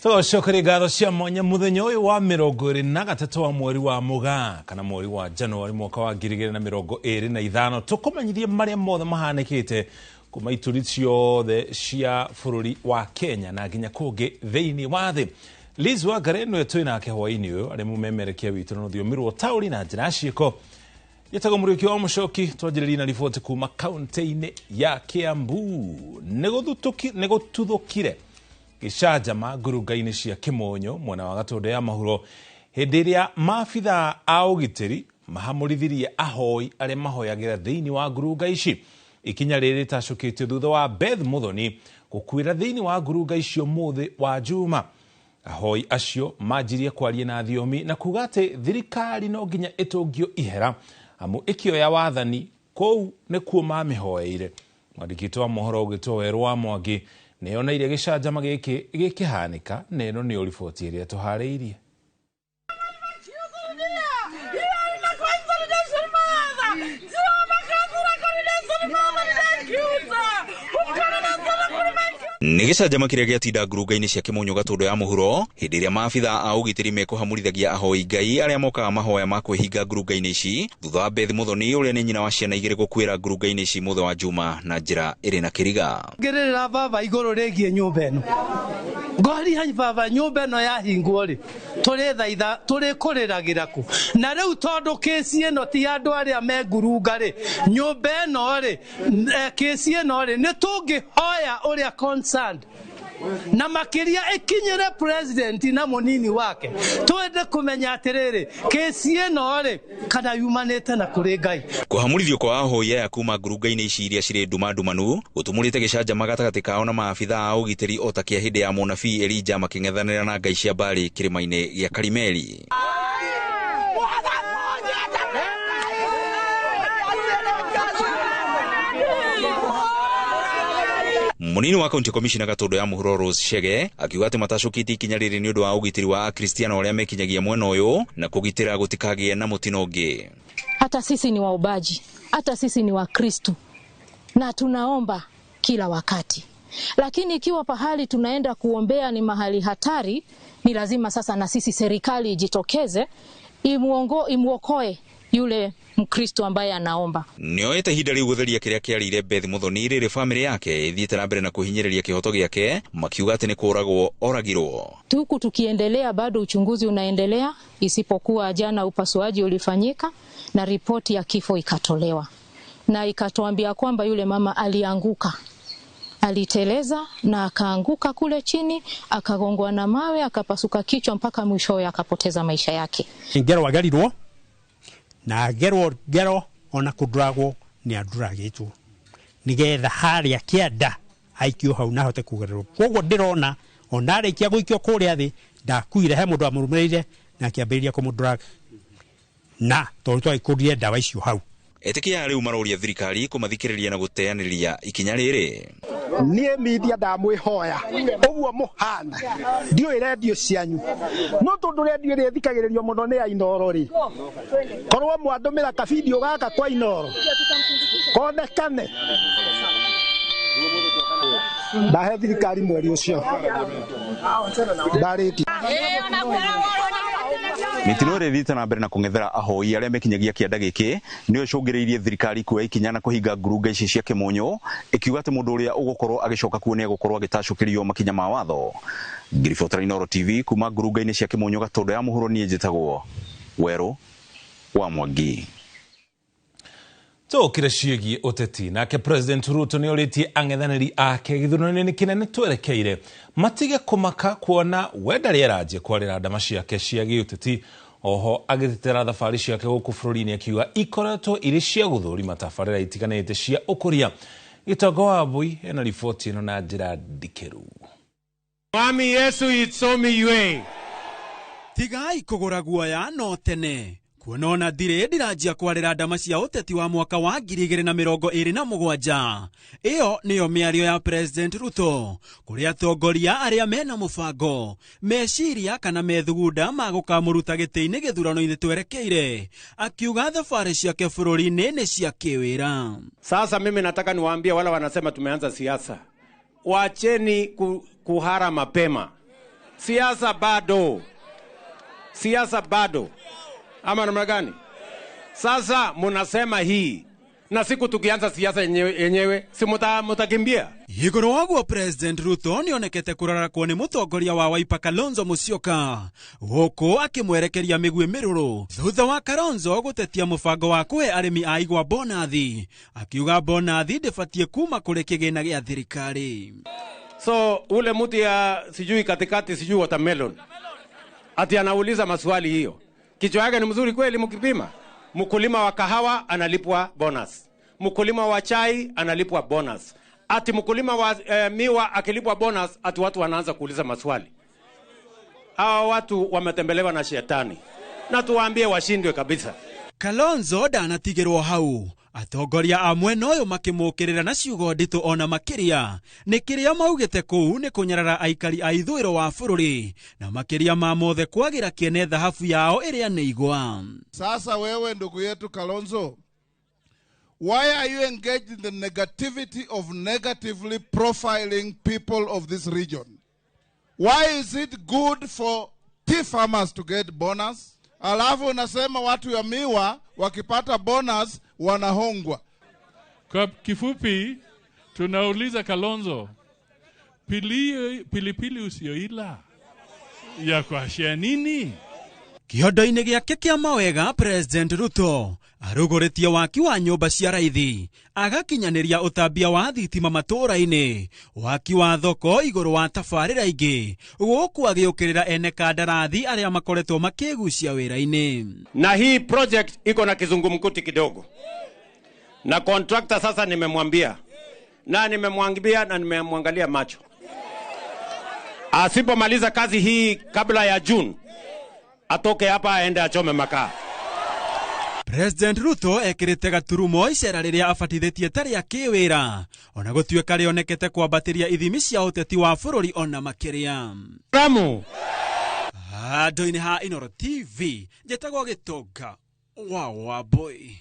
Tũcokerie ngatho cia mwanya mũthenya ũyũ wa 23 wa mweri wa Mũgaa kana mweri wa Januari mwaka wa 2025, tũkũmenyithie marĩa mothe mahanĩkĩte kuma ituri ciothe cia bũrũri wa Kenya na nginya kũngĩ thĩinĩ wa thĩ. Liz Wangare nĩwe twĩ nake hwaĩ-inĩ ũyũ, arĩ mũmemerekia witũ na rũthiomi rwa ũtaũri na njĩra ya ciĩko. Njĩtagwo Mũriũki wa Mũcoki. Twanjĩrĩrie na riboti kuma kaunti-inĩ ya Kiambu. Nĩ gũtuthũkire gĩcanjama ngurunga-inĩ cia Kĩmonyo mwena wa Gatũndũ ya Mahuro hĩndĩ ĩrĩa maabithaa a ũgitĩri mahamũrithirie ahoi arĩa mahoyagĩra thĩinĩ wa ngurunga ici. Ikinya rĩrĩ rĩtacũkĩtio thutha wa Beth Muthoni gũkuĩra thĩinĩ wa ngurunga icio mũthĩ wa Juma. Ahoi acio manjirie kwaria na thiomi na kuga atĩ thirikari no nginya ĩtũngio ihera amu ĩkĩoya wathani kũu nĩkuo mamĩhoeire. Mwandĩki witũ wa mohoro ũgĩtwo Werũ wa Mwangi nĩoneire gĩcanjama gĩkĩ gĩkĩhanĩka, na ĩno nĩyo riboti ĩrĩa tũharĩirie. Nĩ gĩcanjama kĩrĩa gĩatinda ngurunga-inĩ cia Kĩmonyo Gatũndũ ya Mũhuro hĩndĩ ĩrĩa maabithaa a ũgitĩri mekũhamũrithagia ahoi Ngai arĩa mokaga mahoya ma kwĩhinga ngurunga-inĩ ici thutha wa Beth Muthoni ũrĩa nĩ nyina wa ciana igĩrĩ gũkuĩra ngurunga-inĩ ici mũthĩ wa Juma na njĩra ĩrĩ na kĩriga. Ngĩrĩrĩra baba igũrũ rĩgiĩ nyũmba ĩno, ngoria baba nyũmba ĩno yahingwo rĩ, tũrĩthaitha tũrĩkũrĩragĩra kũ? Na rĩu tondũ kĩci ĩno ti andũ arĩa me ngurunga rĩ, nyũmba ĩno rĩ, kĩci ĩno rĩ, nĩ tũngĩhoya ũrĩa concerned na makĩria ĩkinyĩre president na mũnini wake, twende kũmenya atĩrĩrĩ, kĩci ĩno rĩ, kana yumanĩte na kũrĩ Ngai. Kũhamũrithio kwa ahoi aya kuma ngurunga-inĩ ici iria cirĩ nduma ndumanu gũtumũrĩte gĩcanjama gatagatĩ kao na maabithaa a ũgitĩri o ta kĩa hĩndĩ ya mũnabii Elija makĩng'ethanĩra na ngai cia Baali kĩrĩma-inĩ gĩa Karimeli. Munini wa County Commissioner Gatũndũ ya Mũhuro Rose Chege akiuga atĩ matacũkĩtie ikinya rĩrĩ nĩ ũndũ wa ũgitĩri wa Akristiano arĩa mekinyagia mwena ũyũ na kũgitĩra gũtikagĩe na mũtino ũngĩ. Hata sisi ni waombaji, hata sisi ni Wakristo na tunaomba kila wakati, lakini ikiwa pahali tunaenda kuombea ni mahali hatari, ni lazima sasa na sisi serikali ijitokeze imuokoe yule Mkristo ambaye anaomba. Nĩoete ihinda rĩu gũtheria kĩrĩa kĩarĩire Beth Muthoni rĩrĩ famĩlĩ yake ĩthiĩte na mbere na kũhinyĩrĩria kĩhoto gĩake makiuga atĩ nĩ kũragwo oragirwo. Huku tukiendelea bado uchunguzi unaendelea, isipokuwa jana upasuaji ulifanyika na ripoti ya kifo ikatolewa na ikatuambia kwamba yule mama alianguka, aliteleza na akaanguka kule chini, akagongwa na mawe, akapasuka kichwa mpaka mwishowe akapoteza maisha yake. Ngero agerirwo na gerwo ngero ona kũnduragwo nĩ anduragĩtwo nĩgetha harĩa kĩanda aikio hau na ahote kũgererwo. Koguo ndĩrona ona arĩkia gũikio kũrĩa thĩ ndakuire, he mũndũ amũrũmĩrĩire na akĩambĩrĩria kũmũnduraga, na tondũ twagĩkũrire ndawa icio hau. Etĩkia rĩu maroria thirikari kũmathikĩrĩria na gũteanĩria ikinya rĩrĩ. Niĩ media ndamwĩhoya ũguo mũhana, ndiũĩ redio cianyu, no tondũ redio ĩrĩa ĩthikagĩrĩrio mũno nĩ ya Inooro rĩ, korwo mwandũmĩra kabidio gaka kwa Inooro konekane, ndahe thirikari mweri ũcio ndarĩkia. Mĩtino ĩrĩa ĩthiĩte na mbere na kũng'ethera ahoi arĩa mekinyagia kĩanda gĩkĩ nĩyo ĩcũngĩrĩirie thirikari kuoya ikinya na kũhinga ngurunga ici cia Kĩmonyo, ĩkiuga atĩ mũndũ ũrĩa ũgũkorwo agĩcoka kuo nĩ egũkorwo agĩtacũkĩrio makinya ma watho. Ngĩribotera Inooro TV kuma ngurunga-inĩ cia Kĩmonyo Gatũndũ ya Mũhuro, niĩ njĩtagwo Werũ wa Mwangi. Tũkire ciĩgiĩ ũteti. Nake President Ruto nĩ orĩtie ang'ethanĩri ake gĩthurano-inĩ kĩnene twerekeire matige kũmaka kuona we ndarĩ aranjia kwarĩra ndama ciake cia gĩũteti. Oho agĩtetera thabarĩ ciake gũkũ bũrũri-inĩ akiuga ikoretwo irĩ cia gũthũrima tabarĩra itiganĩte cia ũkũria. Gĩtongo wa Mbui ena riboti ĩno na njĩra ndikĩru. Mwami Yesu itsomi yue. Tigai kũgũra guoya no tene kuona ona ndirĩ ndiranjia kwarĩra ndama cia ũteti wa mwaka wa 2027. Ĩyo nĩyo mĩario ya President Ruto kũrĩ atongoria arĩa mena mũbango, meciria kana methugunda ma gũkamũruta gĩtĩ-inĩ gĩthurano-inĩ twerekeire, akiuga thabarĩ ciake bũrũri-inĩ nĩ cia kĩwĩra. Sasa mimi nataka niwaambie wale wanasema tumeanza siasa, wacheni kuhara mapema. Siasa bado, siasa bado, ama namna gani? Sasa munasema hii na siku tukianza siasa yenyewe si mutakimbia. Igũrũ waguo President Ruto nĩonekete kũrarakwo nĩ mũtongoria wa Wiper Kalonzo Musyoka gũkũ akĩmwerekeria mĩguĩ mĩrũrũ thutha wa Kalonzo gũtetia mũbango wa kũhe arĩmi a igwa bonathi, akiuga bonathi ndĩbatiĩ kuma kũrĩ kĩgĩna gĩa thirikari. So ule mtu ya sijui katikati sijui watermelon ati anauliza maswali hiyo, kichwa yake ni mzuri kweli? Mkipima mkulima wa kahawa analipwa bonus, mkulima wa chai analipwa bonus, ati mkulima wa miwa akilipwa bonus, ati watu wanaanza kuuliza maswali. Hawa watu wametembelewa na shetani, na tuwaambie washindwe kabisa. Kalonzo ndanatigĩrwo hau, atongoria a mwena ũyũ makĩmũkĩrĩra na ciugo nditũ ona makĩria nĩ kĩrĩa maugĩte kũu nĩ kũnyarara aikari a ithũĩro wa bũrũri na makĩria ma mothe kwagĩra kĩene thahabu yao ĩrĩa nĩ igwa. Sasa wewe ndugu yetu Kalonzo, why are you engaged in the negativity of negatively profiling people of this region? Why is it good for tea farmers to get bonus? Alafu unasema watu ya miwa wakipata bonus wanahongwa. Kwa kifupi tunauliza Kalonzo, pilipili usioila ya kuashia nini? Kĩondo-inĩ gĩake kĩa mawega President Ruto arugũrĩtie waki wa nyũmba cia raithi, agakinyanĩria ũtambia wa thitima matũũra-inĩ, waki wa thoko igũrũ wa tabarĩra ingĩ, gũkũ agĩũkĩrĩra ene kandarathi arĩa makoretwo makĩgucia wĩra-inĩ. Na hii project iko na kizungumkuti kidogo, na contractor sasa nimemwambia na nimemwangalia macho, asipomaliza kazi hii kabla ya June atoke hapa aende achome makaa. President Ruto ekirite gaturumo icera rĩrĩa abatithĩtie ta rĩa kĩwĩra ona gũtuĩka rĩonekete kwambatĩria ithimi cia ũteti wa bũrũri ona makĩria. Ramu handũ-inĩ ha Inooro TV njĩtagwo Gĩtonga wa Wambui.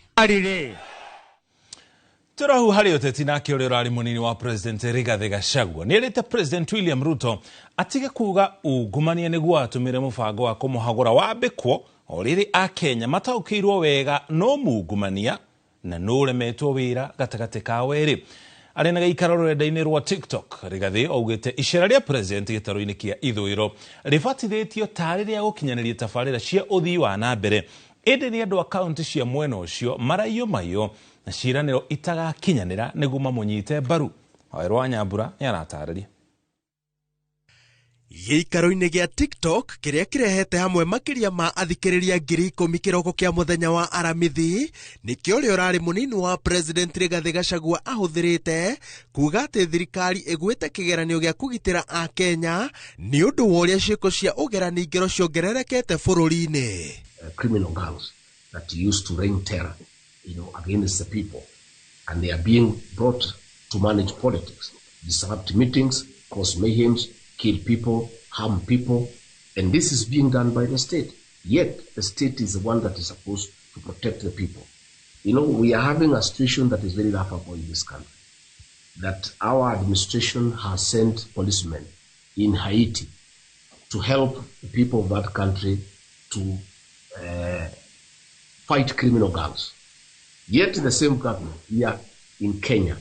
Tũrahu harĩ ũteti nake ũrĩa ũrarĩ mũnini wa President Rigathĩ Gachagua nĩerĩte President William Ruto atige kuga ungumania nĩguo atũmĩre mũbango wa kũmũhagũra wambĩkwo o rĩrĩ Akenya mataũkĩirwo wega no mungumania na no ũremetwo wĩra gatagatĩ kao erĩ. Arĩ na gĩikaro rũrenda-inĩ rwa TikTok, Rigathĩ augĩte icera rĩa President gĩtarũ-inĩ kĩa ithũĩro rĩbatithĩtio tarĩ rĩa gũkinyanĩria tabarĩra cia ũthii wa na mbere, ĩndĩ nĩ andũ a kaũntĩ cia mwena ũcio maraiyo maiyo na ciĩranĩro itagakinyanĩra nĩguo mamũnyite mbaru. Wawerũ wa Nyambura nĩaratarĩria. Gĩikaro-inĩ gĩa TikTok kĩrĩa kĩrehete hamwe makĩria ma athikĩrĩria 10,000 kĩroko kĩa mũthenya wa Aramithi nĩkĩo ũrĩa ũrarĩ mũnini wa President Rigathĩ Gachagua ahũthĩrĩte kuga atĩ thirikari ĩgwĩte kĩgeranio gĩa kũgitĩra Akenya nĩ ũndũ wa ũrĩa ciĩko cia ũgerani ngero ciongererekete bũrũri-inĩ. Criminal gangs that used to rain terror, against the people, and they are being brought to manage politics, disrupt meetings, cause mayhems, kill people, harm people, and this is being done by the state. Yet the state is the one that is supposed to protect the people. We are having a situation that is very laughable in this country, that our administration has sent policemen in Haiti to help the people of that country to fight criminal gangs. Yet the same government here in Kenya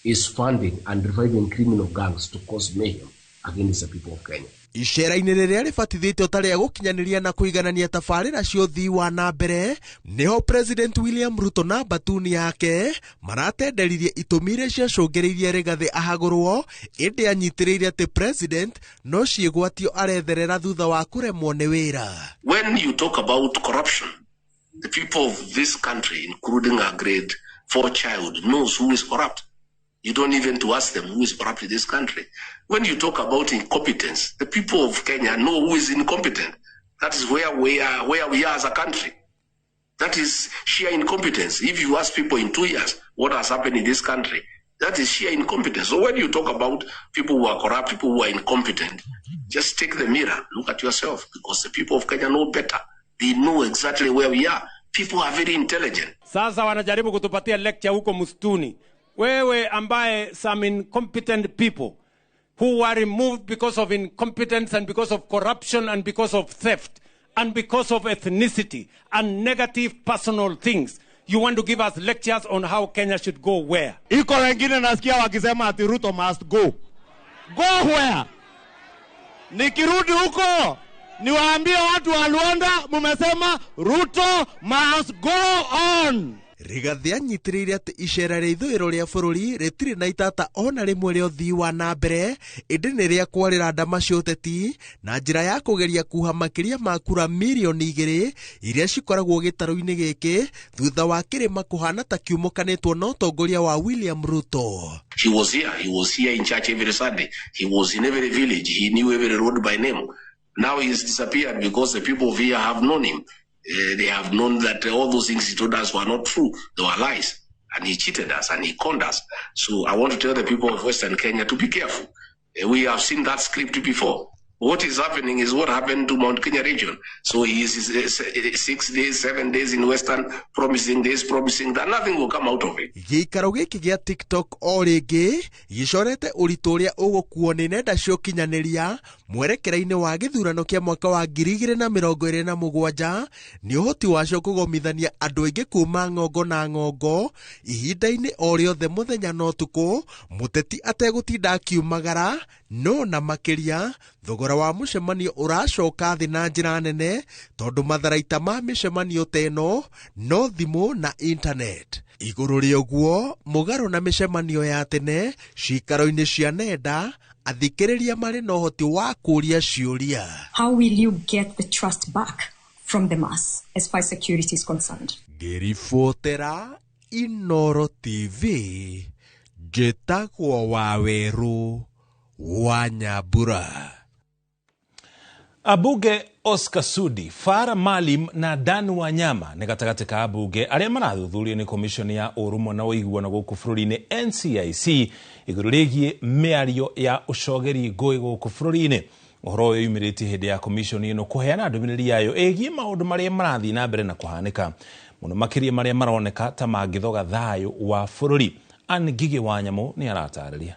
is funding and reviving criminal gangs to cause mayhem against the people of Kenya. Icera-inĩ rĩrĩa rĩbatithĩtio ta rĩa gũkinyanĩria na kũiganania tabarĩra cia ũthii wa na mbere nĩho President William Ruto na mbatuni yake maratenderirie itũmi iria ciacũngĩrĩirie Rigathĩ ahagũrwo, ĩndĩ anyitĩrĩire atĩ President no ciĩgwatio aretherera thutha wa kũremwo nĩ wĩra. When you talk about corruption, the people of this country, including a grade 4 child, knows who is corrupt. You don't even to ask them who is corrupt in this country. When you talk about incompetence, the people of Kenya know who is incompetent. That is where we are as a country. That is sheer incompetence. If you ask people in 2 years what has happened in this country, that is sheer incompetence. So when you talk about people who are corrupt, people who are incompetent, just take the mirror, look at yourself, because the people of Kenya know better. They know exactly where we are. People are very intelligent. Sasa wanajaribu kutupatia lecture huko msituni. Wewe ambaye some incompetent people who were removed because of incompetence and because of corruption and because of theft and because of ethnicity and negative personal things. You want to give us lectures on how Kenya should go where? Iko wengine nasikia wakisema ati Ruto must go. Go where? Nikirudi huko niwaambie watu wa Luanda mumesema Ruto must go on. Rigathi anyitĩrĩire atĩ icera rĩa ithũĩro rĩa bũrũri rĩtirĩ na itata ona rĩmwe rĩa ũthii wa na mbere, ĩndĩ nĩ rĩa kwarĩra ndama cia ũteti na njĩra ya kũgeria kuha makĩria ma kura mirioni 2 iria cikoragwo gĩtarũ-inĩ gĩkĩ thutha wa kĩrĩma kũhana ta kiumũkanĩtwo na ũtongoria wa William Ruto. He was here. He was here in church every Sunday. He was in every village. He knew every road by name. Now he's disappeared because the people of here have known him. They have known that all those things he told us were not true. They were lies. And he cheated us and he conned us. So I want to tell the people of Western Kenya to be careful. We have seen that script before. What is happening is what happened to Mount Kenya region. So he is 6 days, 7 days in Western, promising this, promising that. Nothing will come out of it. Gĩikaro gĩkĩ gĩa TikTok o rĩngĩ gĩcorete ũritũ ũrĩa ũgũkuo nĩ nenda cia ũkinyanĩria mwerekera-inĩ wa gĩthurano kĩa mwaka wa 2027 nĩ ũhoti wacio kũgomithania andũ aingĩ kuma ng'ongo na ng'ongo ihinda-inĩ o rĩothe mũthenya na ũtukũ, mũteti ategũtinda akiumagara no na makĩria thogora wa mũcemanio ũracoka thĩ na njĩra nene tondũ matharaita ma mĩcemanio ta ĩno no thimũ na internet. Igũrũ rĩa ũguo, mũgarũ na mĩcemanio ya tene ciikaro-inĩ cia nenda, athikĩrĩria marĩ na ũhoti wa kũũria ciũria. How will you get the trust back from the mass as far as security is concerned? Ngĩribotera Inooro TV, njĩtagwo Wawerũ wa Nyambura. Abunge Oscar Sudi, Farah Maalim na Dan Wanyama nĩ gatagatĩ ka abunge arĩa marathuthurio nĩ komishoni ya ũrũmwe na ũiguano gũkũ bũrũri-inĩ NCIC igũrũ rĩgiĩ mĩario ya ũcogeri ngũĩ gũkũ bũrũri-inĩ. Ũhoro ũyũ yumĩrĩtie hĩndĩ ya komishoni ĩno kũheana ndũmĩrĩri yayo ĩgiĩ maũndũ marĩa marathiĩ na mbere na kũhanĩka mũno makĩria marĩa maroneka ta mangĩthoga thayũ wa bũrũri. Anne Ngigĩ wa Nyamũ nĩ aratarĩria.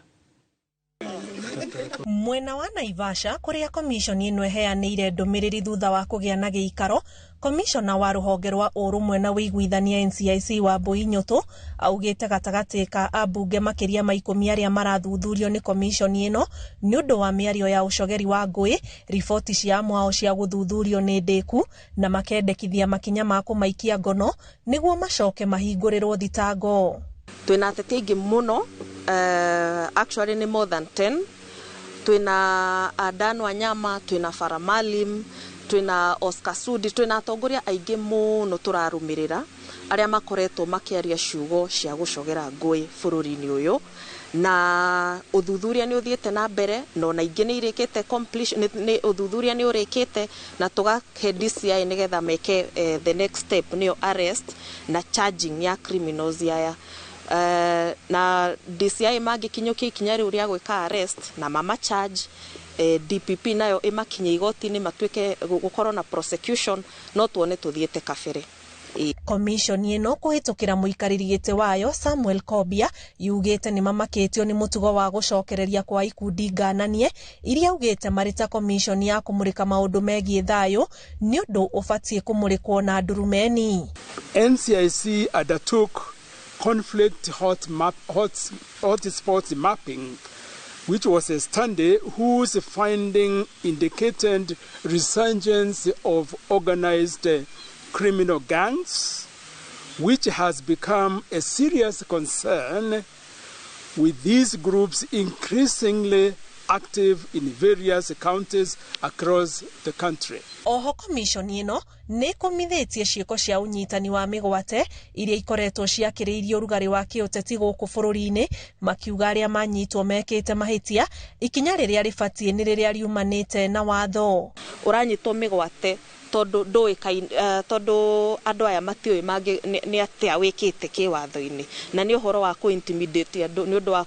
Mwena wa Naivasha kuria komishoni ĩno ĩheanĩire ndũmĩrĩri thutha wa kũgĩa na gĩikaro, komishona wa rũhonge rwa ũrũmwe na ũiguithania NCIC Wambui Nyũtũ augĩte gatagatĩ ka ambunge makĩria ma 10 arĩa marathuthurio nĩ komishoni ĩno nĩ ũndũ wa mĩario ya ũcogeri wa ngũĩ, riboti cia mwao cia gũthuthurio nĩ ndĩku na makendekithia makinya ma kũmaikia ngono nĩguo macoke mahingũrĩrwo thitango. Twĩna ateti aingĩ mũno, actually nĩ more than 10. Twina Dan Wanyama, twina Farah Maalim, twina Oscar Sudi, twina atongoria aingĩ mũno tũrarũmĩrĩra arĩa makoretwo makĩaria ciugo cia gũcogera ngũĩ bũrũri-inĩ ũyũ, na ũthuthuria nĩ ũthiĩte na mbere na ona ingĩ nĩ irĩkĩte completion, nĩ ũthuthuria nĩ ũrĩkĩte na tũgahe DCI nĩgetha meke the next step nĩyo arrest na charging ya criminals aya. Na DCI mangĩkinyũkia ikinya rĩu rĩa gwĩka arrest na mama charge, DPP nayo ĩmakinye igoti-inĩ matuĩke gũkorwo na prosecution, no tuone tũthiĩte kabere. Komishoni ĩno kũhĩtũkĩra mũikarĩri gĩtĩ wayo Samuel Kobia yugĩte nĩ mamakĩtio nĩ mũtugo wa gũcokereria kwa ikundi ngananie iria augĩte marĩ ta komishoni ya kũmũrĩka maũndũ megiĩ thayũ nĩ ũndũ ũbatiĩ kũmũrĩkwo na ndurumeni. NCIC undertook conflict hotspot mapping, which was a study whose finding indicated resurgence of organized criminal gangs, which has become a serious concern, with these groups increasingly active in various counties across the country. Oho komishoni ĩno nĩ ĩkũmithĩtie ciĩko cia ũnyitani wa mĩgwate iria ikoretwo ciakĩrĩirie ũrugarĩ wa kĩũteti gũkũ bũrũri-inĩ, makiuga arĩa manyitwo mekĩte mahĩtia ikinya rĩrĩa rĩbatiĩ nĩ rĩrĩa riumanĩte na watho. Ũranyitwo mĩgwate Tondu tondu andu aya matiũĩ mangĩ nĩ atĩa wĩkĩte kĩwatho-inĩ na nĩ ũhoro wa kũ intimidate andũ nĩ ũndũ wa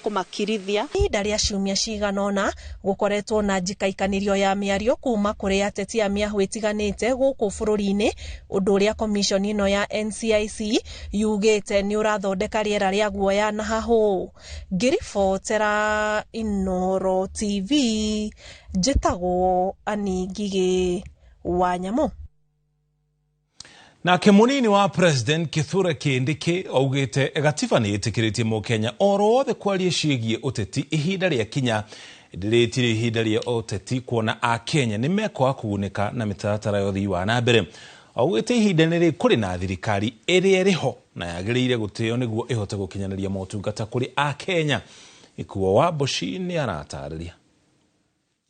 kũmakirithia. Ihinda rĩa ciumia cigana ũna gũkoretwo na njikaikanĩrio ya mĩario kuma kũrĩ ateti a mĩahũ ĩtiganĩte gũkũ bũrũri-inĩ, ũndũ ũrĩa commission ĩno ya NCIC yugĩte nĩ ũrathondeka rĩera rĩa guoya na hahũ. Ngĩribotera Inooro TV, njĩtagwo Annie Ngigĩ wa Nyamũ. Nake munini wa President Kithure Kindiki augite gatiba ni ĩtĩkĩrĩtie mũkenya oro wothe kwaria ciĩgiĩ ũteti ihinda rĩa kinya ndĩrĩtire ihinda rĩa ũteti kuona akenya nĩ mekwaga kũgunĩka na mĩtaratara ya ũthii wa na mbere. Augĩte ihinda nĩ kũrĩ na thirikari ĩrĩa ĩrĩho na yagĩrĩire gũtĩo nĩguo ĩhote gũkinyanĩria motungata kũrĩ akenya. Ikuo wa Mboci nĩ aratarĩria.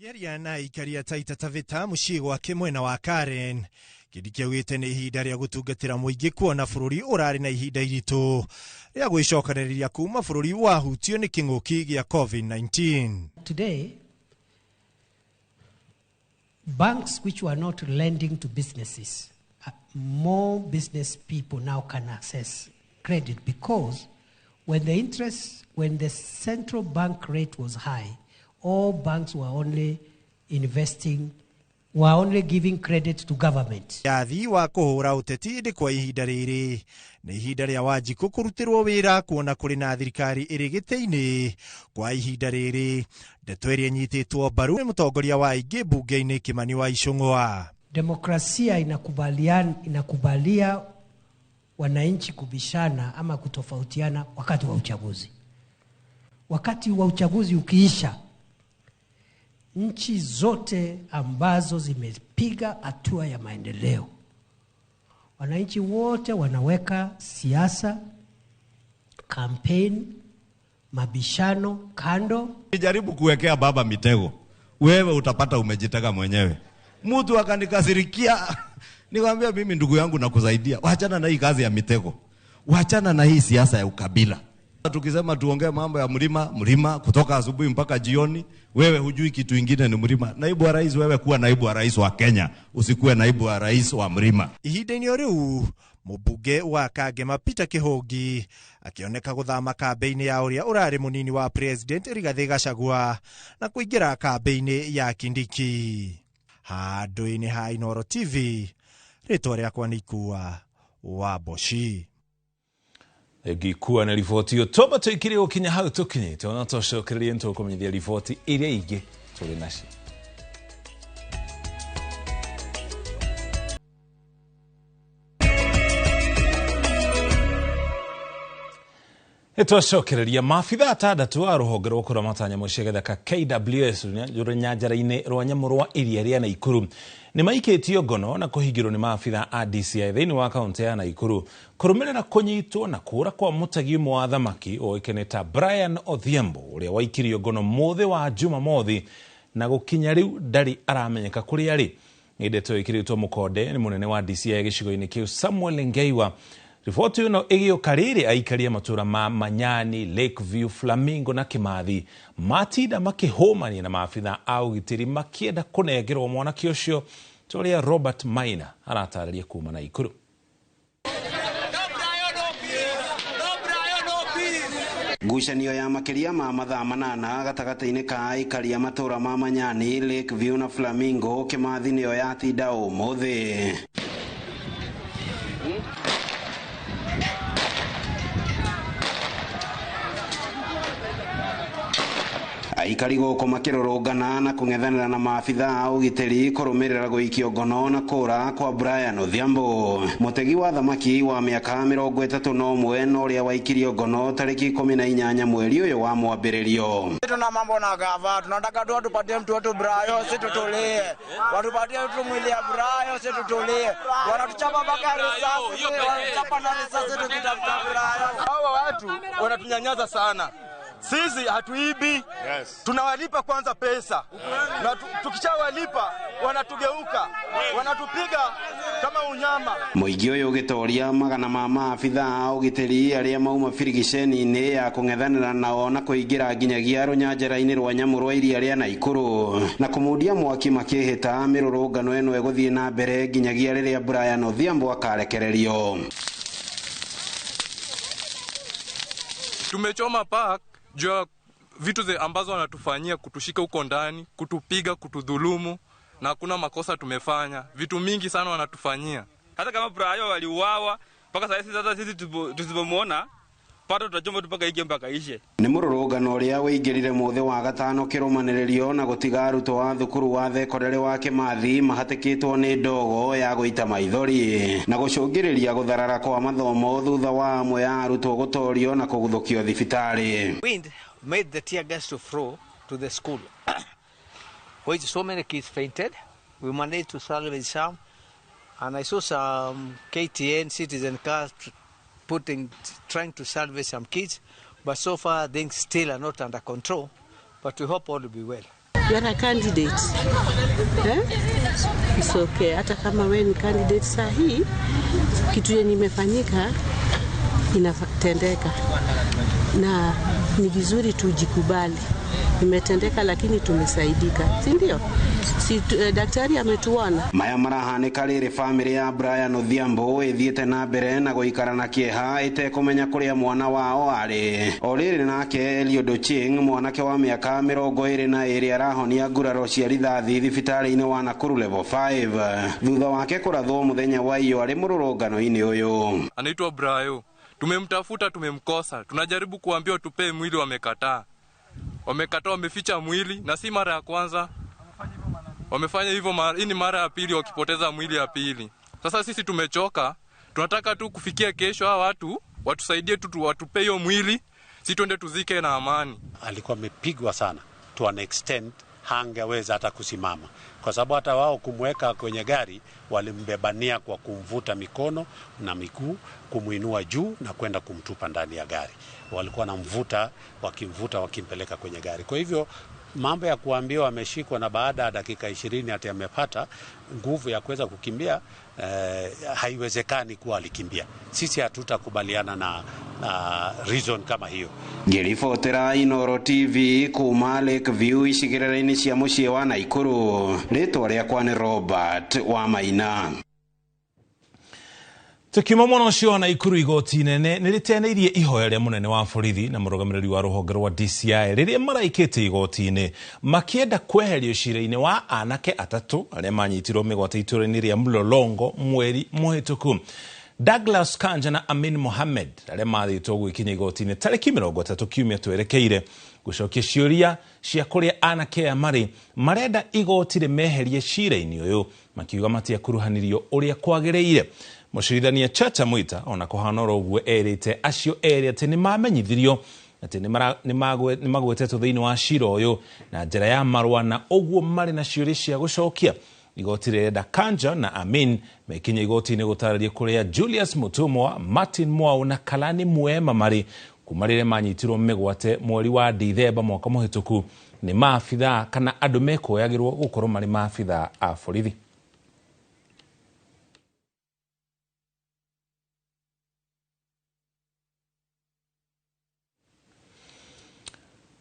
Kĩaria na aikari a Taita Taveta mũciĩ gwake mwena wa Karen, Kindiki augĩte nĩ ihinda rĩa gũtungatĩra mũingĩ kuona bũrũri ũrarĩ na ihinda iritũ rĩa gwĩcokanĩrĩria kuma bũrũri wahutio nĩ kĩng'ũki gĩa COVID-19. Today, banks which were not lending to businesses, more business people now can access credit because when the central bank rate was high, all banks were only investing, were only giving credit to government. Yathi wa kũhũra ũteti ĩndĩ kwa ihinda rĩrĩ nĩ ihinda rĩa Wanjikũ kũrutĩrwo wĩra kuona kũrĩ na thirikari ĩrĩ gĩtĩ-inĩ kwa ihinda rĩrĩ. Ndeto ĩrĩa ĩnyitĩtwo mbaru nĩ mũtongoria wa aingĩ mbunge-inĩ Kimani wa Ichung'wa. Demokrasia inakubalia wananchi kubishana ama kutofautiana wakati wa uchaguzi. Wakati wa uchaguzi ukiisha, nchi zote ambazo zimepiga hatua ya maendeleo, wananchi wote wanaweka siasa, campaign, mabishano kando. Jaribu kuwekea baba mitego, wewe utapata umejitega mwenyewe. Mtu akanikasirikia, nikamwambia mimi ndugu yangu nakusaidia, wachana na hii kazi ya mitego, wachana na hii siasa ya ukabila. Tukisema tuongee mambo ya mlima, mlima kutoka asubuhi mpaka jioni, wewe hujui kitu ingine ni mlima. Naibu wa rais, wewe kuwa naibu wa rais wa Kenya, usikuwe naibu wa rais wa mlima. Ihinda-inĩ o rĩu mũmbunge wa Kangema Peter Kĩhũngi akĩoneka gũthama kambĩ-inĩ ya ũrĩa ũrarĩ mũnini wa President Rigathĩ Gachagua na kũingĩra kambĩ-inĩ ya Kindiki. Handũ-inĩ ha Inooro TV, rĩtwa rĩakwa nĩ Ikua wa Mboci. Ngikuwa na riboti iyo twamba tũikire gũkinya hau tũkinyĩte ona tũcokererie nĩtũkũmenyithia riboti iria ingĩ tũrĩ nacio. Nĩtwacokereria maabitha atandatũ a rũhonge rwa kũramata nyamũ cia gĩthaka KWS rũnyanjara-inĩ rwa nyamũ rwa iria rĩa Naikuru nĩ maikĩtio ngono na kũhingĩrwo nĩ maabitha a DCI thĩinĩ wa kaũntĩ ya Naikuru kũrũmĩrĩra kũnyitwo na kũũra kwa mũtegi ũmwe wa thamaki ũĩkaine ta Brian Odhiambo ũrĩa waikirio ngono mũthĩ wa Jumamothi na gũkinya rĩu ndarĩ aramenyeka kũrĩa arĩ. Nĩ ndeto ĩkĩrĩtwo mũkonde nĩ mũnene wa DCI gĩcigo-inĩ kĩu Samuel Ngeiwa. Riboti ĩno ĩgĩũka rĩrĩ aikari a matũũra ma Manyani, Lakeview, Flamingo na Kimathi matinda makĩhũmania na maabitha a ũgitĩri makĩenda kũnengerwo mwanake ũcio ta ũrĩa Robert Maina aratarĩria kuma Naikuru. Ngucanio ya makĩria ma mathaa 8 gatagatĩ-inĩ ka aikari a matũũra ma Manyani, Lakeview na Flamingo Kimathi nĩyo yatinda ũmũthĩ. Aikari gũkũ makĩrũrũngana na kũng'ethanĩra na maabitha a ũgitĩri kũrũmĩrĩra gũikio ngono na kũũra kwa Brian Odhiambo, mũtegi wa thamaki wa mĩaka 31 na ũrĩa waikirio ngono tarĩki 18 mweri ũyũ wa mwambĩrĩrio. Tuna mambo na gava, tunataka tu watupatie mtu wetu Brian, si tutulie. Watupatie tu mwili ya Brian, si tutulie. Wanatuchapa mpaka risasi, wanatuchapa na risasi tukitafuta Brian. Hawa watu wanatunyanyasa sana. Sisi hatuibi. Yes. Tunawalipa kwanza pesa. Na tukishawalipa wanatugeuka, wanatupiga kama unyama. Mũingĩ ũyũ ũgĩtoria magana ma maabitha a ũgitĩri arĩa mauma birigiceni-inĩ ya kũng'ethanĩra nao na kũingĩra nginyagia rũnyanjara-inĩ rwa nyamũ rwa iria rĩa Naikuru na kũmundia mwaki makĩhĩta mĩrũrũngano ĩno ĩgũthiĩ na mbere nginyagia rĩrĩa Brian Odhiambo akarekererio. Tumechoma park juu ya vitu ambazo wanatufanyia, kutushika huko ndani, kutupiga, kutudhulumu, na hakuna makosa tumefanya. Vitu mingi sana wanatufanyia. Hata kama Brayo waliuawa mpaka sasa sisi tusipomuona pato tutachoma mpaka ike mpaka ishe. Nĩ mũrũrũngano ũrĩa wĩingĩrire mũthĩ wa gatano kĩrũmanĩrĩrio na gũtiga arutwo a thukuru wa thekondarĩ wa Kĩmathi mahatĩkĩtwo nĩ ndogo ya gũita maithori na gũcũngĩrĩria gũtharara kwa mathomo thutha wa amwe a arutwo gũtorio na kũguthũkio thibitarĩ. Wind made the tear gas to flow to the school, which so many kids fainted. We managed to salvage some, and I saw some KTN citizen cars trying to salvage some kids, but so far things still are not under control, but we hope all will be well. You are a candidate. Eh? It's okay. Hata kama wewe ni candidate sahi, kitu yenye imefanyika inatendeka. Na ni vizuri tujikubali. Imetendeka lakini tumesaidika, si ndio? Si daktari ametuona. Maya marahanĩka rĩrĩ famĩlĩ ya Brian Odhiambo ĩthiĩte na mbere na gũikara na kĩeha ĩtekũmenya kũrĩa mwana wao arĩ. O rĩrĩ nake Eliud Ochieng, mwanake wa mĩaka 22, arahonia nguraro cia rithathi thibitarĩ-inĩ wa Nakuru level 5 thutha wake kũrathwo mũthenya wa iyo arĩ mũrũrũngano-inĩ ũyũ. Anaitwa Brayo. Tumemtafuta, tumemkosa. Tunajaribu kuambiwa tupee mwili, wamekataa. Wamekataa, wameficha mwili, na si mara ya kwanza. Wamefanya hivyo, hii ni mara ya pili wakipoteza mwili ya pili. Sasa sisi tumechoka, tunataka tu kufikia kesho hawa watu watusaidie tu, watupe hiyo mwili, si tuende tuzike na amani. Alikuwa amepigwa sana to an extent hangeweza hata kusimama, kwa sababu hata wao kumweka kwenye gari walimbebania kwa kumvuta mikono na miguu, kumuinua juu na kwenda kumtupa ndani ya gari. Walikuwa wanamvuta, wakimvuta, wakimpeleka kwenye gari. Kwa hivyo mambo ya kuambiwa ameshikwa na baada ya dakika 20 ati amepata nguvu ya kuweza kukimbia, haiwezekani kuwa alikimbia. Sisi hatutakubaliana na reason kama hiyo. Ngĩribotera Inooro TV kuma Lake View icigĩrĩra-inĩ cia mũciĩ wa Naikuru, rĩtwa rĩakwa nĩ Robert wa Maina. Tukiuma mwena ũcio wa Naikuru, igoti inene nĩ rĩteanĩirie ihoya rĩa mũnene wa borithi na mũrũgamĩrĩri wa rũhonge rwa DCI rĩrĩa maraikĩte igoti-inĩ makĩenda kweherio cira-inĩ wa anake atatũ arĩa manyitirwo mĩgwate itũũra-inĩ rĩa Mlolongo mweri mũhĩtũku. Douglas Kanja na Amin Mohamed arĩa mathĩtwo gwĩkinya igoti-inĩ tarĩki 30 kiumia twerekeire gũcokia ciũria cia kũrĩa anake aya marĩ, marenda igoti rĩmeherie cira-inĩ ũyũ makiuga matiakuruhanirio ũrĩa kwagĩrĩire. Mũcirithania Chacha Mwita ona kũhana oro ũguo erĩte acio erĩ atĩ nĩmamenyithirio atĩ nĩmagwetetwo thĩinĩ wa cira ũyũ na njĩra ya marũa na ũguo marĩ na ciũria cia gũcokia. Igoti rĩrenda Kanja na Amin mekinye igoti-inĩ gũtarĩria kũrĩa Julius Mutumwa, Martin Mwau na Kalani Mwema marĩ kuma rĩrĩa manyitirwo mĩgwate mweri wa Dithemba mwaka mũhĩtũku nĩ maabithaa kana andũ mekuoyagĩrwo gũkorwo marĩ maabithaa a borithi.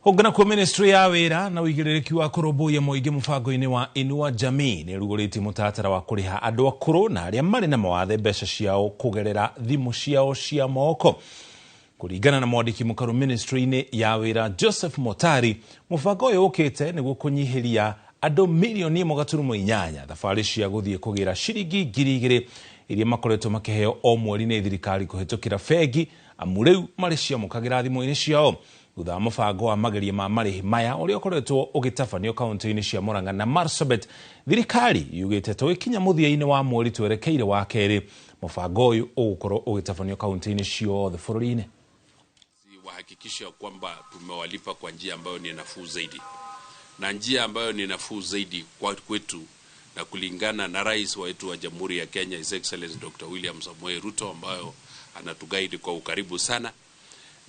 Hũngana kwa ministry ya wĩra na ũigĩrĩrĩki wa kũrũmbũiya mũingĩ mũbango-inĩ wa Inua Jamii nĩ ĩrugũrĩtie mũtaratara wa kũrĩha andũ akũrũ na arĩa marĩ na mawathe mbeca ciao kũgerera thimũ ciao cia moko. Kũringana na mwandĩki mũkaru ministry-inĩ ya wĩra Joseph Motari, mũbango ũyũ ũkĩte nĩguo kũnyihĩria andũ milioni 1.8 thabarĩ cia gũthiĩ kũgĩra ciringi 2,000 iria makoretwo makĩheo o mweri nĩ thirikari kũhĩtũkĩra bengi, amu rĩu marĩ ciamũkagĩra thimũ-inĩ ciao. Thutha wa mũbango wa mageria ma marĩhi maya ũrĩa ũkoretwo ũgĩtabanio kaunti-inĩ cia Murang'a na Marsabit, thirikari yugĩte tũgĩkinya mũthia-inĩ wa mweri twerekeire wa kerĩ, mũbango ũyũ ũgũkorwo ũgĩtabanio kaunti-inĩ ciothe bũrũri-inĩ. Wahakikisha kwamba tumewalipa kwa njia ambayo ni nafuu zaidi, na njia ambayo ni nafuu zaidi kwa kwetu na kulingana na rais wetu wa Jamhuri ya Kenya His Excellency Dr. William Samoei Ruto, ambayo anatuguide kwa ukaribu sana,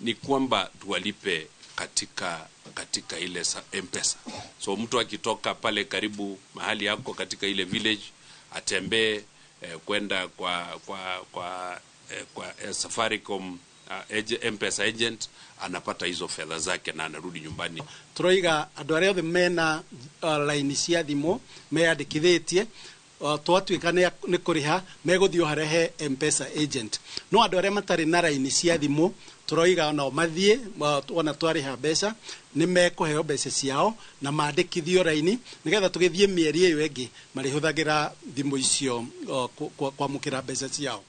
ni kwamba tuwalipe katika ile M-Pesa. So mtu akitoka pale karibu mahali yako katika ile village atembee kwenda kwa Safaricom M-Pesa agent, anapata hizo fedha zake na anarudi nyumbani. Turoiga andu aria othe mena line cia thimu meyandikithitie, twatuika ni kuriha meguthio harehe M-Pesa agent. No andu aria matari na line cia thimu turoiga no mathie, ona twariha mbeca ni mekuheo mbeca ciao na mandikithio raini nigetha tugithie mieri iyo ingi marihuthagira thimu icio kwamukira mbeca ciao.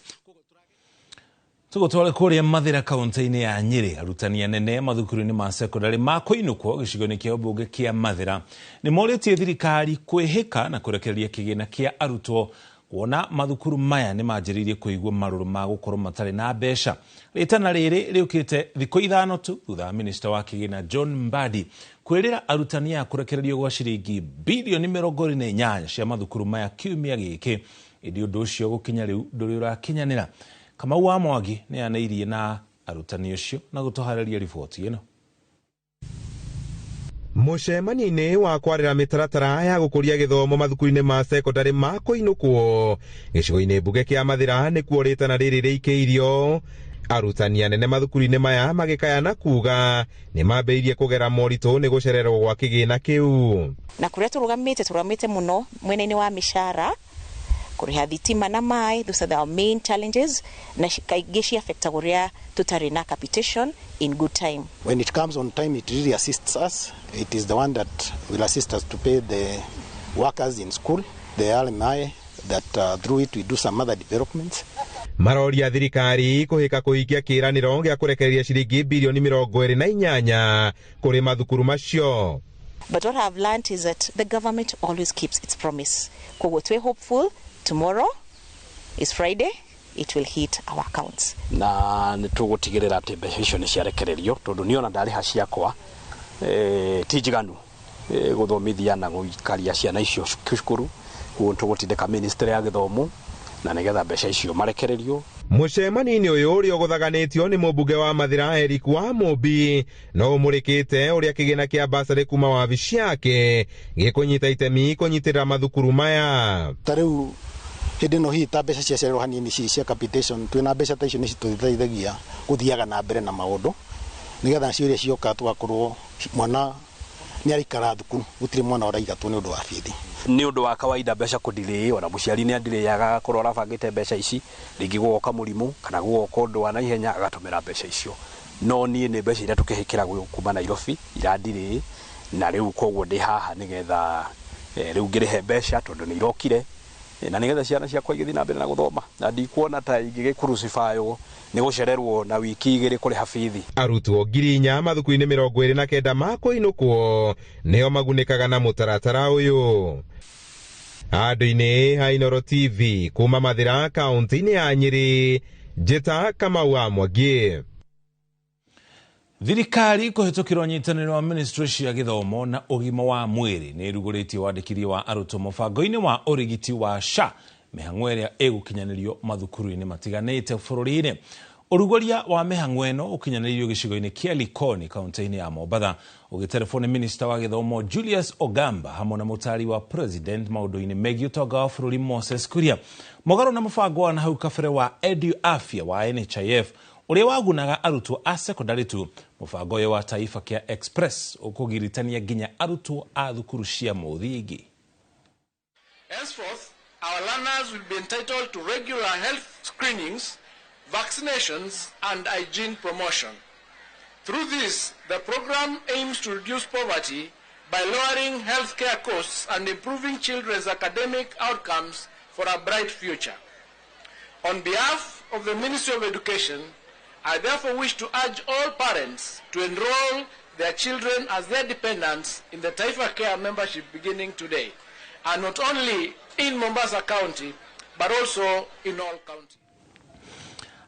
Tugutware kuria Mathira kaunti-inĩ ya Nyĩrĩ, arutani anene mathukuru-inĩ ma sekondari ma kũinũkwo gĩcigo-inĩ kĩa ũmbunge kĩa Mathira nĩ morĩtie thirikari kwĩhĩka na kũrekereria kĩgĩna kĩa arutwo kuona mathukuru maya nĩ manjĩrĩirie kũigua marũrũ ma gũkorwo matarĩ na mbeca. Rĩtana rĩrĩ rĩũkĩte thikũ 5 tu thutha wa minista wa kĩgĩna John Mbadi kwĩrĩra arutani aya kũrekererio gwa ciringi bilioni 28 cia mathukuru maya kiumia gĩkĩ, ĩndĩ ũndũ ũcio gũkinya rĩu ndũrĩ ũrakinyanĩra. Kamau wa Mwangi nĩ anairie na arutani ũcio na gũtũharĩria riboti ĩno. Mũcemanio-inĩ wa kwarĩra mĩtaratara ya gũkũria gĩthomo mathukuru-inĩ ma sekondari ma kũinũkwo gĩcigo-inĩ mbunge kĩa Mathira nĩkuo rĩtana rĩrĩ rĩikĩirio. Arutani anene mathukuru-inĩ maya magĩkayana kuga nĩ mambĩrĩirie kũgera moritũ nĩ gũcererwo gwa kĩgĩna kĩu. Na kũrĩa tũrũgamĩte mũno mwena-inĩ wa mĩcara, kũrĩha thitima na maĩ, those are our main challenges, na kaingĩ ciaffecta ũrĩa tũtarĩ na capitation in good time. When it comes on time, it really assists us. It is the one that will assist us to pay the workers in school, the RMI, that through it we do some other developments. Maroria thirikari kũhĩka kũhingia kĩĩranĩro gĩa kũrekereria ciringi bilioni 28 kũrĩ mathukuru macio. But what I've learned is that the government always keeps its promise. Koguo twĩ hopeful tomorrow is Friday, it will hit our accounts. Na nĩ tũgũtigĩrĩra atĩ mbeca icio nĩ ciarekererio tondũ niĩ ona ndarĩha ciakwa ti njiganu gũthomithia na gũikaria ciana icio cukuru. Koguo tũgũtindĩka ministry ya gĩthomo na nĩgetha mbeca icio marekererio. Mũcemanio-inĩ ũyũ ũrĩa ũgũthaganĩtio nĩ mũmbunge wa Mathira Eric wa Mũmbi no ũmũrĩkĩte ũrĩa kĩgĩna kĩa basarĩ kuma wabici yake gĩkũnyita itemi kũnyitĩrĩra mathukuru maya. Ta rĩu hĩndĩ ĩno hihi ta mbeca ciacererwo hanini cia capitation, twĩna mbeca ta icio nĩ citũteithagia gũthiaga na mbere na maũndũ nĩgetha nacio iria cioka tũgakorwo mwana nĩ araikara thukuru, gũtirĩ mwana ũraigatwo nĩ ũndũ wa bithi. Nĩ ũndũ wa kawaida mbeca kũdirĩĩ, ona mũciari nĩ adirĩaga agakorwo arabangĩte mbeca ici, rĩngĩ gũgoka mũrimũ kana gũgoka ũndũ wa naihenya agatũmĩra mbeca icio. No niĩ nĩ mbeca iria tũkĩhĩkĩra kuma Nairobi iradirĩĩ, na rĩu koguo ndĩ haha nĩgetha rĩu ngĩrĩhe mbeca tondũ nĩ irokire, na nĩgetha ciana ciakwa igĩthiĩ na mbere na gũthoma, na ndikuona ta ingĩgĩkurucifaywo nĩ gũcererwo na wiki 2 kũrĩha bithi. Arutwo 4,000 mathukuru-inĩ 29 ma kũinũkwo nĩo magunĩkaga na mũtaratara ũyũ. Andũ-inĩ ha Inooro TV kuma Mathira kaunti-inĩ ya Nyĩrĩ, Njĩta Kamau wa Mwangi. Thirikari kũhĩtũkĩra ũnyitanĩri wa ministry cia gĩthomo na ũgima wa mwĩrĩ nĩ ĩrugũrĩtie wandĩkithia wa arutwo mũbango-inĩ wa ũrigiti wa SHA, mĩhang'o ĩrĩa ĩgũkinyanĩrio mathukuru-inĩ matiganĩte bũrũri-inĩ. Ũrugũria wa mĩhang'o ĩno ũkinyanĩirio gĩcigo-inĩ kĩa Likoni kaunti-inĩ ya Mombatha ũgĩterebwo nĩ minista wa gĩthomo Julius Ogamba hamwe na mũtari wa president maũndũ-inĩ megiĩ ũtonga wa bũrũri Moses Kuria. Mũgarũ na mũbango wa nahau kabere wa Edu Afya wa NHIF ũrĩa wagunaga arutwo a sekondari tu, mũbango ũyũ wa Taifa Care Express ũkũgiritania nginya arutwo a thukuru cia mũthingi. Henceforth, our learners will be entitled to regular health screenings, vaccinations, and hygiene promotion. Through this, the program aims to reduce poverty by lowering healthcare costs and improving children's academic outcomes for a bright future. On behalf of the Ministry of Education, I therefore wish to urge all parents to enroll their children as their dependents in the Taifa Care membership beginning today, and not only in Mombasa County, but also in all counties.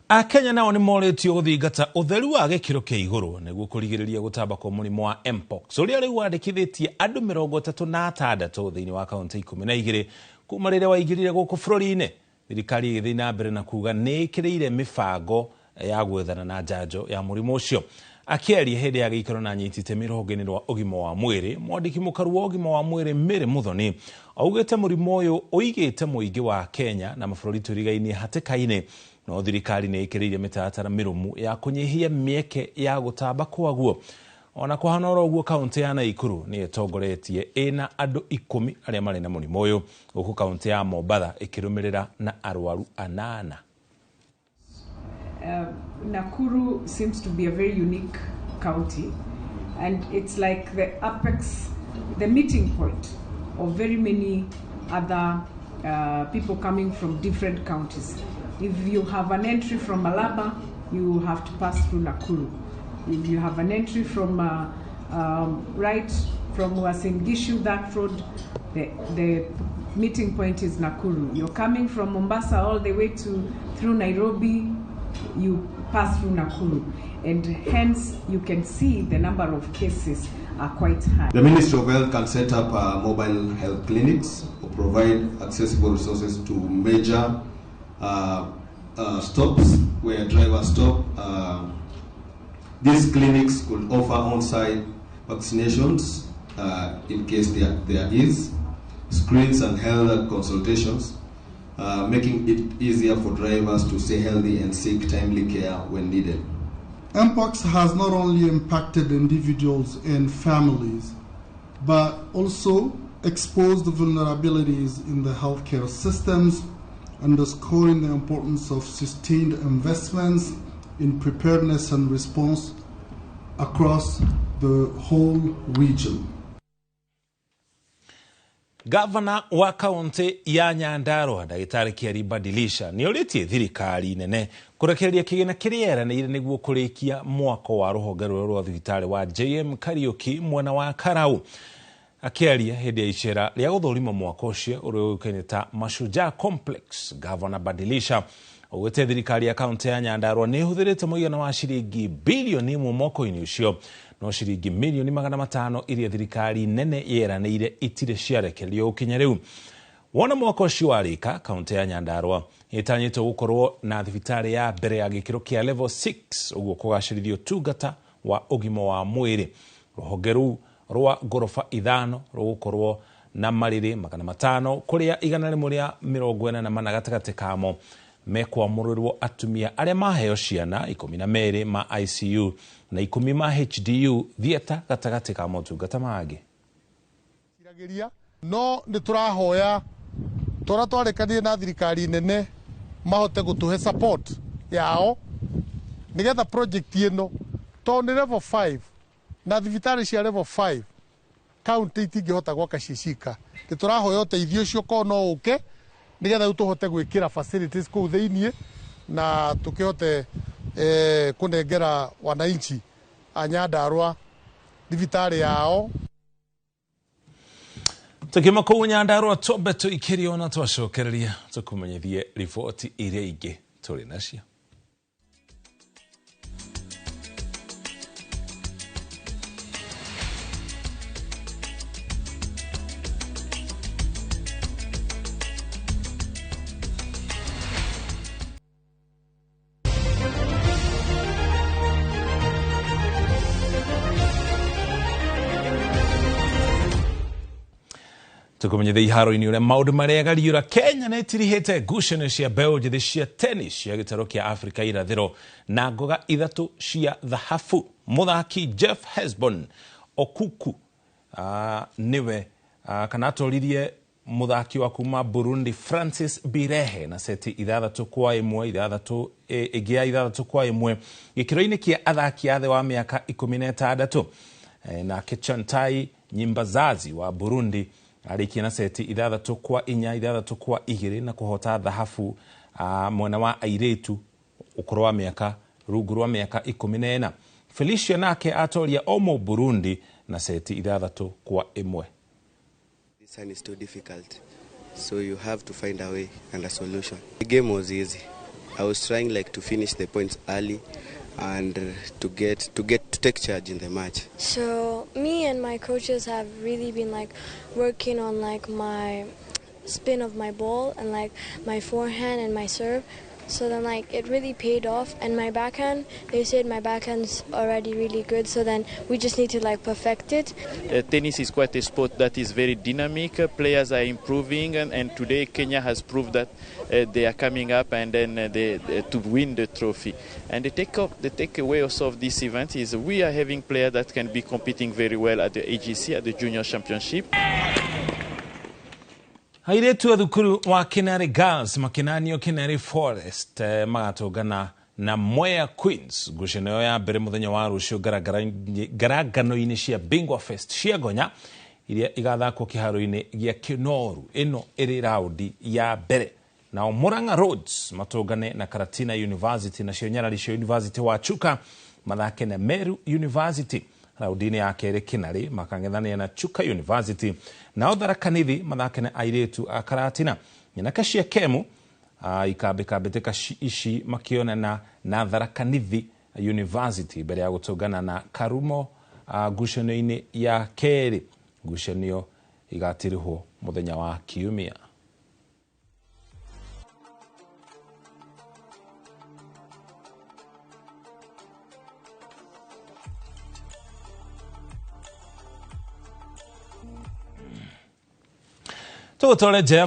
Akenya nao nĩ morĩtio gũthingata ũtheru wa gĩkĩro kĩa igũrũ nĩguo kũrigĩrĩria gũtamba kwa mũrimũ wa Mpox ũrĩa rĩu wandĩkithĩtie andũ 36 thĩinĩ wa kaunti 12 kuma rĩrĩa waingĩrire gũkũ bũrũri-inĩ. Thirikari ĩgĩthiĩ na mbere na kuga nĩ ĩkĩrĩire mĩbango ya gwethana na njanjo ya mũrimũ ũcio. Akĩaria hĩndĩ ya gĩikaro na anyiti itemi rũhonge-inĩ rwa ũgima wa mwĩrĩ, mwandĩki mũkaru wa ũgima wa mwĩrĩ Mary Muthoni augĩte mũrimũ ũyũ ũigĩte mũingĩ wa Kenya na mabũrũri tũrigainie hatĩka-inĩ, no thirikari nĩ ĩkĩrĩire mĩtaratara mĩrũmu ya kũnyihia mĩeke ya gũtamba kwaguo. Ona kũhana oro ũguo, kaũntĩ ya Naikuru nĩ ĩtongoretie ĩna andũ 10 arĩa marĩ na mũrimũ ũyũ, gũkũ kaũntĩ ya Mombatha ĩkĩrũmĩrĩra na arwaru 8. Nakuru seems to be a very unique county, and it's like the apex, the meeting point of very many other people coming from different counties. If you have an entry from Malaba, you have to pass through Nakuru. If you have an entry from right from Uasin Gishu, that road, the meeting point is Nakuru. You're coming from Mombasa all the way to through Nairobi, you pass through Nakuru, and hence you can see the number of cases are quite high. The Ministry of Health can set up mobile health clinics or provide accessible resources to major stops where drivers stop. These clinics could offer on-site vaccinations in case there is, screens and health consultations, making it easier for drivers to stay healthy and seek timely care when needed. Mpox has not only impacted individuals and families, but also exposed vulnerabilities in the healthcare systems, underscoring the importance of sustained investments in preparedness and response across the whole region. Gavana wa kaunti ya Nyandarua Ndagĩtarĩ Kĩari Badilisha nĩorĩtie thirikari nene kũrekereria kĩgĩna kĩrĩa yeranĩire nĩguo kũrĩkia mwako wa rũhonge rũrũ rwa thibitarĩ wa JM Kariuki mwena wa Karau. Akĩaria hĩndĩ ya icera rĩa gũthũrima mwako ũcio ũrĩa ũĩkaine ta Mashujaa Complex, Gavana Badilisha augĩte thirikari ya kaunti ya Nyandarua nĩ ĩhũthĩrĩte mũigana wa ciringi bilioni 1 mwako-inĩ ũcio, no ciringi milioni 500 iria thirikari nene yeranĩire itirĩ ciarekererio gũkinya rĩu. Wona mwako ũcio warĩka, kaunti ya Nyandarua ĩtanyĩtwo gũkorwo na thibitarĩ ya mbere ya gĩkĩro kĩa level 6, ũguo kũgacĩrithia ũtungata wa ũgima wa mwĩrĩ. Rũhonge rũu rwa ngoroba 5 rũgũkorwo na marĩrĩ 500 kũrĩa 144 gatagatĩ kamo mekwamũrĩrwo atumia arĩa maheo ciana 12 ma ICU na 10 ma HDU theatre gatagatĩ ka motungata mangĩ. No nĩ tũrahoya tũrĩa twarĩkanire na thirikari nene mahote gũtũhe support yao nĩgetha project ĩno, tondũ nĩ level 5 na thibitarĩ cia level 5 county itingĩhota gwaka cicika. Nĩ tũrahoya ũteithio ũcio korwo no ũke nĩgetha rĩu tũhote gwĩkĩra facilities kũu thĩiniĩ na tũkĩhote kũnengera wananchi a Nyandarua thibitarĩ yao. Tukiuma kũu Nyandarua twambe tũikĩrio na twacokereria tũkũmenyithie riboti iria ingĩ tũrĩ nacio. Tukumenyithia iharo-inĩ ũrĩa maũndũ marĩa gariũra. Kenya nĩ ĩtirihĩte ngucanio cia mbeũ njĩthĩ cia tennis cia gĩtarũ kĩa Afrika irathĩro na ngoga 3 cia thahabu. Mũthaki Jeff Hesbon Okuku nĩwe kana atoririe mũthaki wa kuma Burundi Francis Birehe na seti 6-1, 6 ĩngĩ ya 6-1 gĩkĩro-inĩ kĩa athaki a thĩ wa mĩaka 16. Nake Chantai Nyimbazazi wa Burundi arĩkia na seti 6-4, 6-2 na kũhota thahabu mwena wa airĩtu ũkũrũ wa mĩaka rungu rwa mĩaka 14. Felicia nake atoria Omo Burundi na seti 6-1. This one is too difficult, so you have to find a way and a solution. The game was easy. I was trying like to finish the points early and to take charge in the match. So me and my coaches have really been like working on like my spin of my ball and like my forehand and my serve. So then like it really paid off, and my backhand, they said my backhand's already really good, so then we just need to like perfect it. Tennis is quite a sport that is very dynamic. Players are improving, and today Kenya has proved that they are coming up and then they to win the trophy. And the takeaway also of this event is we are having players that can be competing very well at the AGC, at the Junior Championship. Airĩtu a thukuru wa Kinari Girls makinanio Kinari Forest magatũngana na Mwea Queens ngucanio ya mbere mũthenya wa rũciũ ngarangano-inĩ cia Bingwa Fest cia Ngonya iria igathakwo kĩharo-inĩ gĩa Kinoru ĩno ĩrĩ raundi ya mbere. Nao Murang'a Roads matũngane na Karatina University, nacio Nyarari cia University wa Chuka mathake na Meru University. Raundini ya kerĩ Kinari makang'ethanĩra na Chuka University, nao Tharaka Nithi mathake na airĩtu a Karatina. Nyanaka cia Kemu ikambĩkambĩtĩka ici makĩonana na Tharaka Nithi University mbere ya gũtũngana na Karumo ngucanio-inĩ ya kerĩ. Ngucanio igatirihwo mũthenya wa Kiumia. Tũgũtware Jeff.